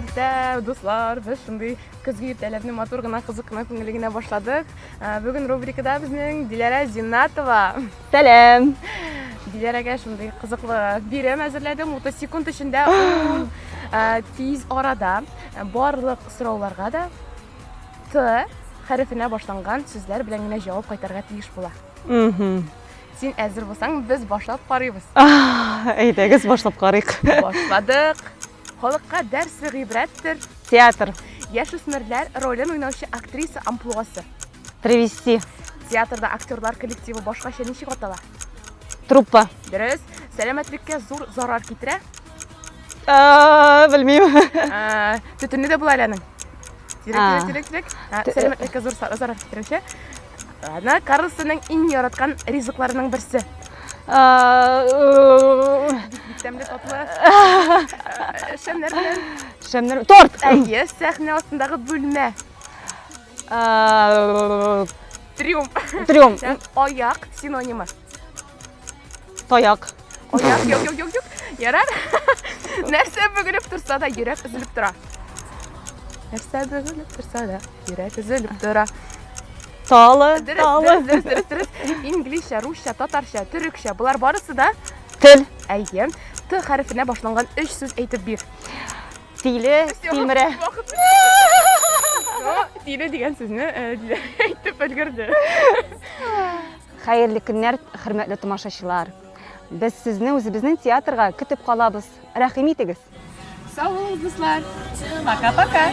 иртә, дуслар. Без шундый көзге иртәләрне матур гына, кызык кына, күңелле генә башладык. Ә, Бүген рубрикада безнең Диләрә Зиннатова. Сәлам. Диләрәгә шундый кызыклы бирем әзерләдем. 30 секунд эчендә ул ә, тиз арада барлык сорауларга да Т хәрефенә башланган сүзләр белән генә җавап кайтарырга тиеш була. Мгм. Син әзер булсаң, без башлап карыйбыз. Әйдәгез, башлап карыйк. Башладык. Халыкка дәрсе гыйбрәттер. Театр. Яшүсмерләр ролен уйнаучы актриса амплуасы. Травести. Театрда актерлар коллективы башкача ничек атала? Труппа. Дөрес. Сәламәтлеккә зур зарар китерә. Белмим. Төтене дә була әле аның. Тирәк, тирәк, тирәк, тирәк. Сәламәтлеккә зур зарар китерүче. Ана Карлсонның иң яраткан ризыкларының берсе. Бик тәмле татлы. Шәмнәр белән. Шәмнәр. Торт. Әйе, сәхнә астындагы бүлмә. Триумф. Триумф. Аяк синонимы. Таяк. Аяк, юк, юк, юк, юк. Ярар. Нәрсә бөгелеп торса да, йөрәк өзелеп тора. Нәрсә бөгелеп торса да, йөрәк өзелеп тора. Талы, Дөрес, талы. дөрес, дөрес, дөрес, дөрес. Инглизчә, русча, татарча, төрекчә, болар барысы да Тел. Әйе. Т хәрефенә башланган өч сүз әйтеп бир. Тиле, тилмерә. Вакыт. Тиле дигән сүзне э, әйтеп өлгерде. Хәерле көннәр, хөрмәтле тамашачылар! Без сезне үзебезнең театрга көтеп калабыз. Рәхим итегез! Сау булыгыз, дуслар! Пока-пока!